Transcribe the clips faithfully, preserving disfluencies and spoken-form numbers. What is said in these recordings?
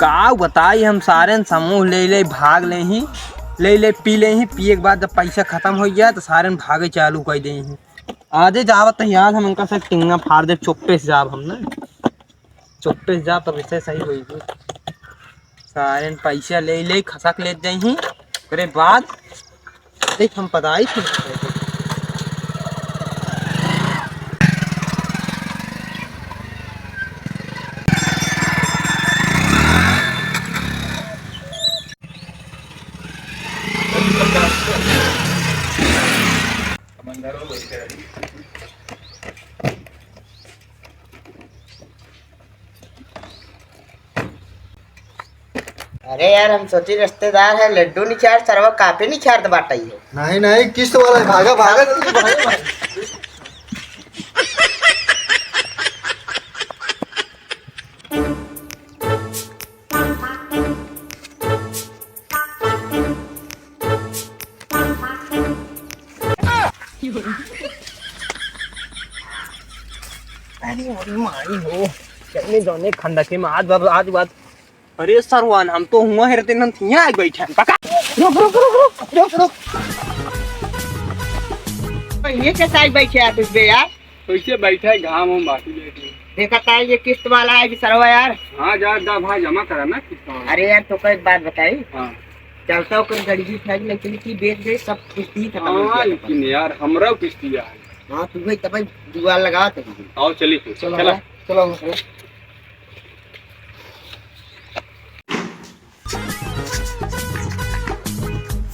का बताई, हम सारेन समूह ले ले भाग लेही, ले ले पी लेही, पिए के बाद जब पैसा खतम होइ जाए तो सारेन भागे चालू कर देही। आजे जावत ही आज हम उनका से टिंगा फाड़ दे, चुप्पे से जाब हम ना, चुप्पे से जाब तब इसे सही होई। सारेन पैसा ले ले खसक लेत जाही, ओकरे बाद देख, हम पदाई थे। अरे यार, हम सोची रिश्तेदार है, लड्डू निचार, सरवा काफी निचार बाटा ही है। नहीं, नहीं, किस्त वाला है, भागा, भागा, जल्दी भागा, भागा। अरे, अरे माई हो, जौने जौने खंडा के में आज बात, आज बात। अरे सरवान, हम तो हुआ हेरते नन थिया आइ बैठा। पका। रुक, रुक, रुक, रुक, रुक, रुक। ये कैसे आइ बैठे आप इस पे यार? कैसे बैठा है, घाम हम बाकी लेके। देखा था ये किस्त वाला है कि सरवा यार। हाँ, जा, जा भाई, जमा करा ना किस्त वाला। अरे यार, तो एक बात बताई। हाँ। चलता ओकर गरीबी था, लेकिन की बेच दे, सब किस्ती खत्म हो हाँ, गया। लेकिन यार, हमरा किस्ती है। हाँ, तू भाई तब जुगाड़ लगा तो। आओ, चली तू। चलो, चला। चलो, चलो।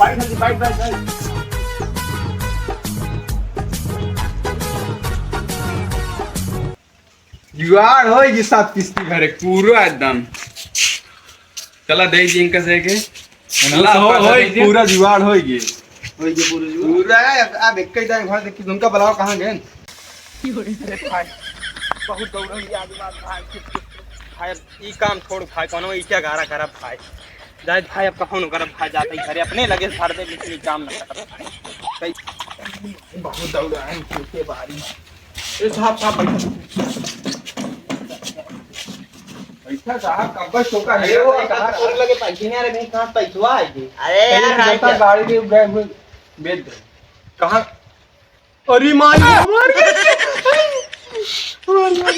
बैठ, बैठ, बैठ, बैठ। जुगाड़ होइगी सब किस्ती भरे, पूरा एकदम। चला, दे दी इनका से के। चला, हो, पैसा होइगी, दे दी। पूरा जुगाड़ होइगी। होइगी पूरा जुगाड़। पूरा, अब, अब एक ही टाइम घर देखी, उनका बुलाओ, कहाँ गए? अरे भाई, बहुत दौड़न दिया आज बात भाई। भाई, अब ई काम छोड़ भाई, कोनो ईटा गारा करब भाई। जाए भाई, अब कौन करब भाई, जाते ही घरे अपने लगे झाड़ दे, लेकिन ई काम न करब भाई। सही। बहुत दौड़ा है, खेते बाड़ी। ए साहब, साहब, बैठा। बैठा साहब, कब से टोका है? अरे वो कहाँ तोरे लगे पैसे नहीं आ रहे, कहीं कहाँ पैसवा आएगी? अरे यार, कहीं राज जैसा गाड़ी के बैग में बेच दे। कहाँ? अरे माई, मार के। मार, मार।